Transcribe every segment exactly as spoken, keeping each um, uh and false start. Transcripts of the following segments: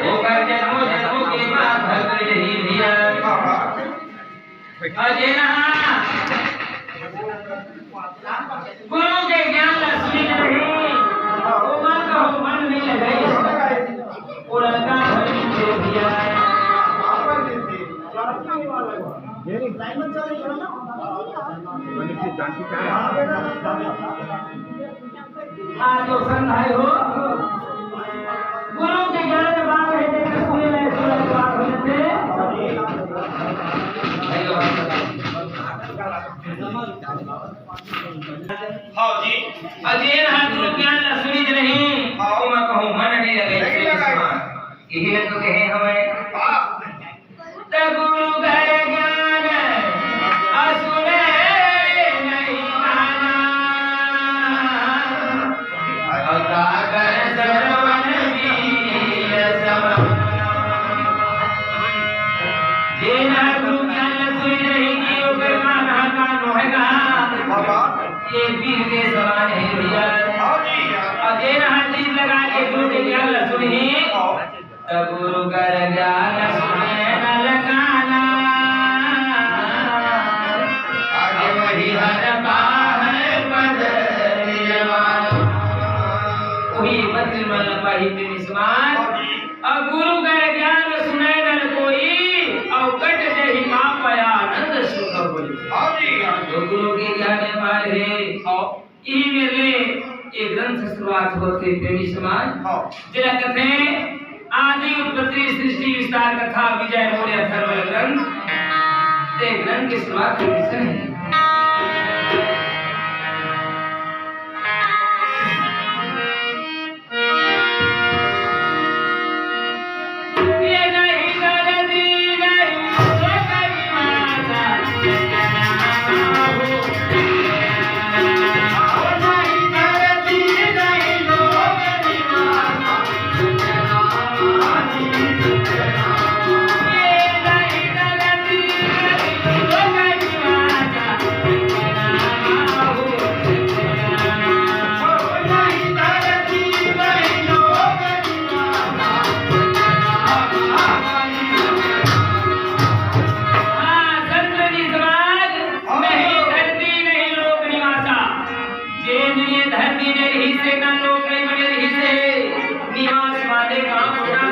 ओकर जन्मों जन्मों के पाप हर कोई नहीं भैया। अउ जेन ह गुरु के ज्ञान ला सुनिस नहीं, ओमा कहूँ मन नहीं लगाइस, वो लंका भर में चले भैया। हाँ, तो संग भाई हो, गुरु के ज्ञान में बात है, देख के सुने ले, सुने ले, बात हो जाते। हाँ जी। अउ जेन ह गुरु ज्ञान ला सुनिस नहीं, हाँ। ओमा कहूँ मन नहीं लगे। नहीं लगे। यही ल तो कहे हवय। हाँ। त गुरु कर ज्ञान अउ सुने नहीं काना। अउ काकर श्रवण वीर समान। जेन ह गुरु ज्ञान ल सुनिस नहीं कि ओकर कान ह कान नोहे गा। ये वीर के समान है भैया। अउ जेन ह चित लगा के गुरु के ज्ञान ल सुनही। त गुरु कर ज्ञान सुने नल काना, आगे वही हर पाहै पद निर्वाण। वही पद निर्वाण पाही प्रेमी समाज। अउ गुरु कर ज्ञान सुने नल कोई, अउ कट जही पाप आनंद सुख होई। तो गुरु के ज्ञान पाए हे। इही मेर ले ये ग्रंथ शुरुआत होथे प्रेमी समाज। हाँ। जेला कथे आदि उत्पत्ति सृष्टि विस्तार कथा विजय मौर्य अथर्वण ग्रंथ। ते ग्रंथ के शुरुआत कइसे हे? हाँ, संत जी समाज, नहीं धरती नहीं लोक निवासा। जेन ये धरती नहीं रहिसे, ना लोक नहीं बने रहिसे। निवास वाले काम होना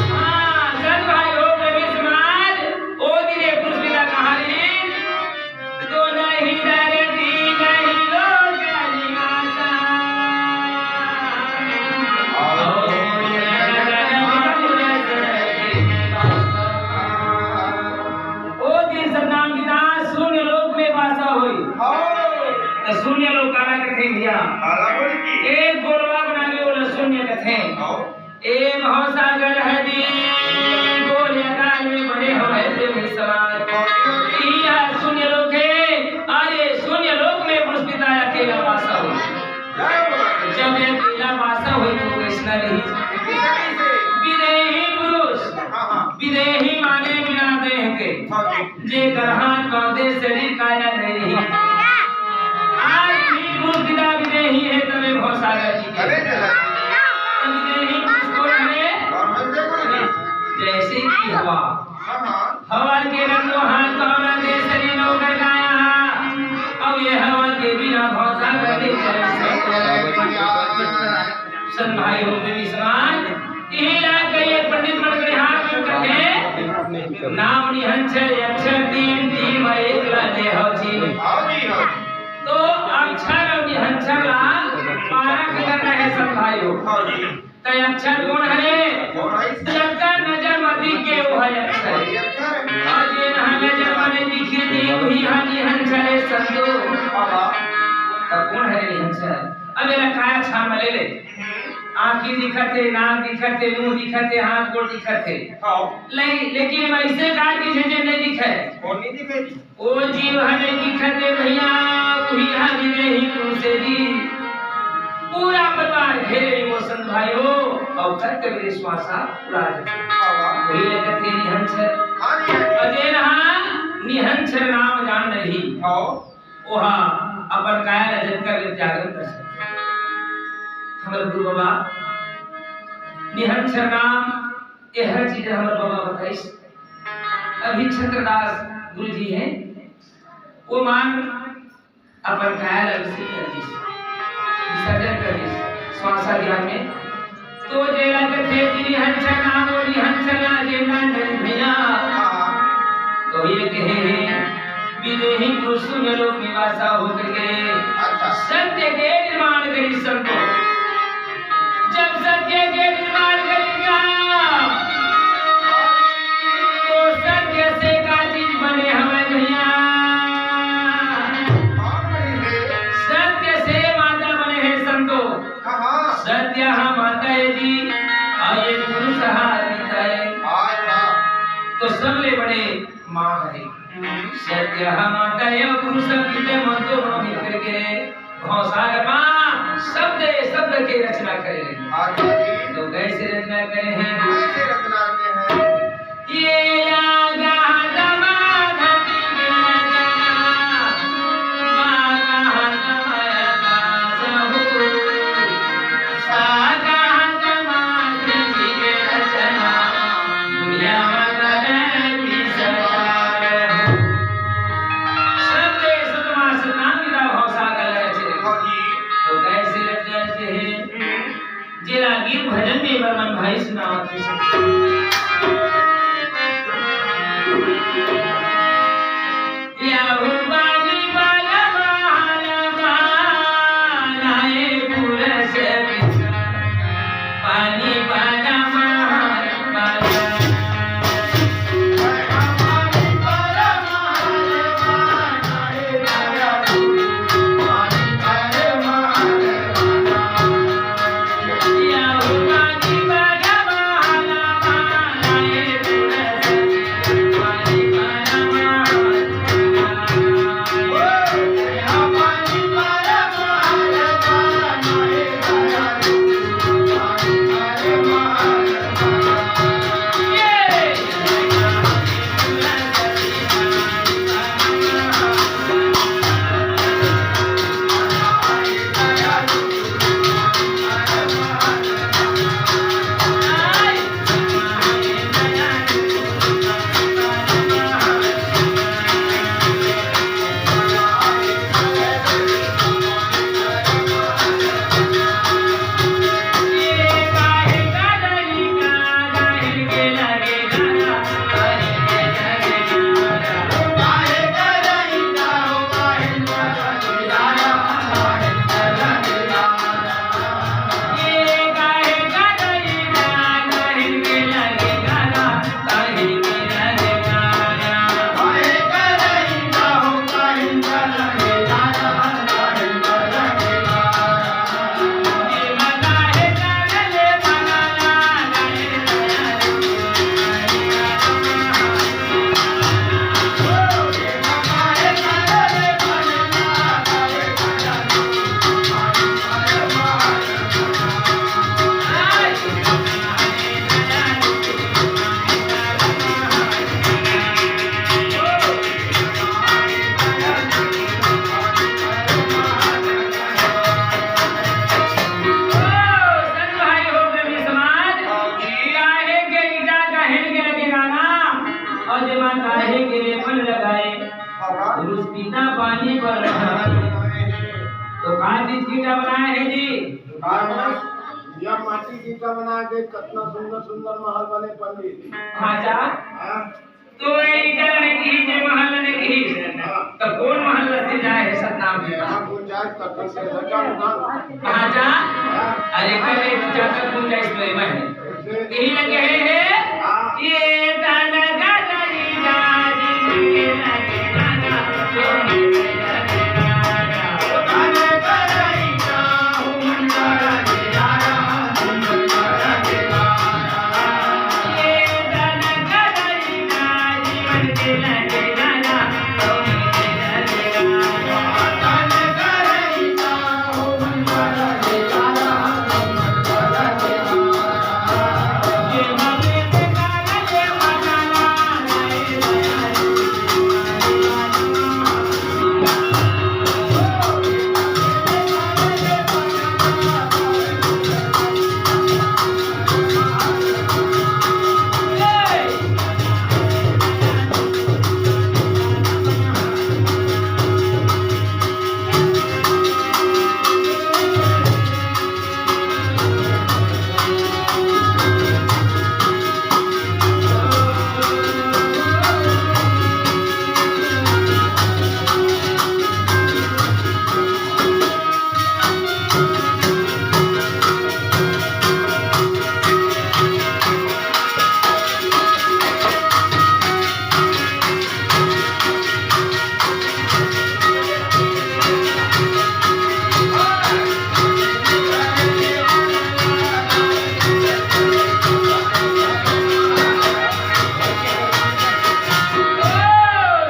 हाँ, संत भाई हो, प्रेमी समाज, ओ दिने पुष्पिता कहाँ रही? तो नहीं डरती, नहीं लोग निवासा। ओ दिन सतनाम पिता शून्य लोक में वासा होई। हाँ। तो शून्य लोक काला कथे भैया? काला बोल की? एक गोलवा बनावे वाला शून्य कथे। हाँ। ए भवसागर हदी गोल आकार में बने हवय प्रेमी समाज। इहाँ शून्य लोक हे, अरे शून्य लोक में पुष्पिता अकेला वासा होई। जब अकेला वासा होई तो कइसना रही? विदेही पुरुष, विदेही माने बिना देह के। जेकर हाथ पाँव दे शरीर काया नहीं रही। आज भी पुरुष बिना विदेही है तबे भवसागर जी के। अरे जला। तो विदेही पुरुष कोन हरे? जैसे कि हवा। हाँ, हाँ। हवा के रंग हाथ पाँव ना दे शरीर नौकर काया। अब ये हवा के बिना भवसागर नहीं चल सकता। भाई हो प्रेमी समाज, इही ला कहिए पंडित मन के हाथ में कथे, नाम निहंचर अक्षर तीन, तीन मा एक ला दे हव चिन्ह। हाँ जी, हाँ। तो अक्षर अउ निहंचर ला पारख करना हे सब भाई हो। हाँ जी। त अक्षर कोन हरे? कोन हरे? जकर नजर म दिख गे वो हे अक्षर। वही अक्षर। अउ जेन ह नजर म नइ दिखे दे, वही ह निहंचर हे संतो। बाबा। त कोन हरे निहंचर? अब एला काया छान म ले ले। आँखी दिखत हे, नाक दिखत हे, मुँह दिखत हे, हाथ गोड़ दिखत हे। हाँ। ले-, लेकिन एमा अइसे का चीज हे जे नइ दिखे? कोन नइ दिखे जी? ओ जीव ह नइ दिखत हे भैया, उही ह विदेही पुरुष हे जी। पूरा परिवार घेरे हे वो संत भाई हो, अउ कत के मेरे श्वासा उड़ा देथे। हाँ, हाँ। वही लगत हे निहंचर। हाँ जी, हाँ जी। अउ जेन ह निहंचर नाम जान रही। हाँ। ओहा अपन काया ला जतका बेर जागरण कर सकथे। हमर गुरु बाबा निहंचर नाम, ए हर चीज हमर बाबा बताइस। अभी छत्रदास गुरु जी हे, वो मान अपन काया ला विसर्जन कर दिस, विसर्जन कर दिस श्वासा ज्ञान में। तो जेला कथे निहंचर नाम, वो निहंचर ना जेना नहीं भैया। तो ये कहे हे, विदेही पुरुष में लोक निवासा होकर के अच्छा। सत्य के निर्माण करी संतो। जब सत्य के निर्माण करेगा, तो सत्य से का चीज बने हवय भैया? सत्य से माता बने हे संतो। हाँ, हाँ। सत्य हा माता हे जी, अउ ये पुरुष हा पिता हे। अच्छा। तो सबले बड़े माँ हरे। सत्य हा माता हे, पुरुष पिता मन दोनों मिलकर के भौसागर माँ शब्द, शब्द के रचना करे हे। अच्छा जी। तो कैसे रचना करे हे? कैसे रचना करे हे? ये आगा दमा धमी गिरजना, बागा दमा आकाश हो। जेला गीत भजन में बरमन भाई सुनावत हे। अउ जेमा काहे के लेपन लगाए, पुरुष पिता पानी पर तो का चीज ईटा बनाए हे जी? यह माटी के ईटा बना के कितना सुंदर सुंदर महल बने पंडित। हाँ जा। हाँ? तो ये ईटा ने की जे महल ने की। हाँ। तो कौन महल लस्ती जाए है सतनाम में? हाँ, गुंजाइश तो ठीक है, लगा ना। हाँ जा। हाँ। अरे कल एक ज्यादा गुंजाइश तो मैं है। यही लगे है, है? हाँ। ये दाना गाना री गाना री गाना।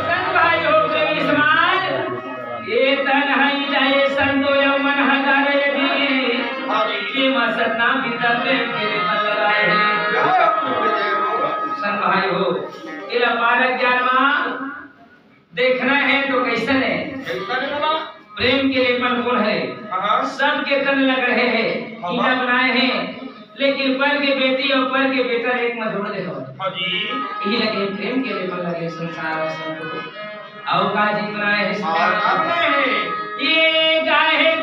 संत भाई हो, कवि समाज, ये तन है चाहे संतो यौ मन हजारे जी, ये मा सतनाम पिता प्रेम के लिए मन लगाए हैं। संत भाई हो, इला पारक ज्ञान मा देखना है तो कैसन है? कैसन है बाबा? प्रेम के लेपन कौन है? हाँ। सबके तन लग रहे हैं, हाँ। ईटा बनाए हैं, लेकिन पर के बेटी और पर के बेटा एक में जोड़ दे हो। हाँ जी। यही लगे प्रेम के लेपन लगे संसार और संत को। और का जी बनाए हैं? और का बनाए हैं? ये गाए है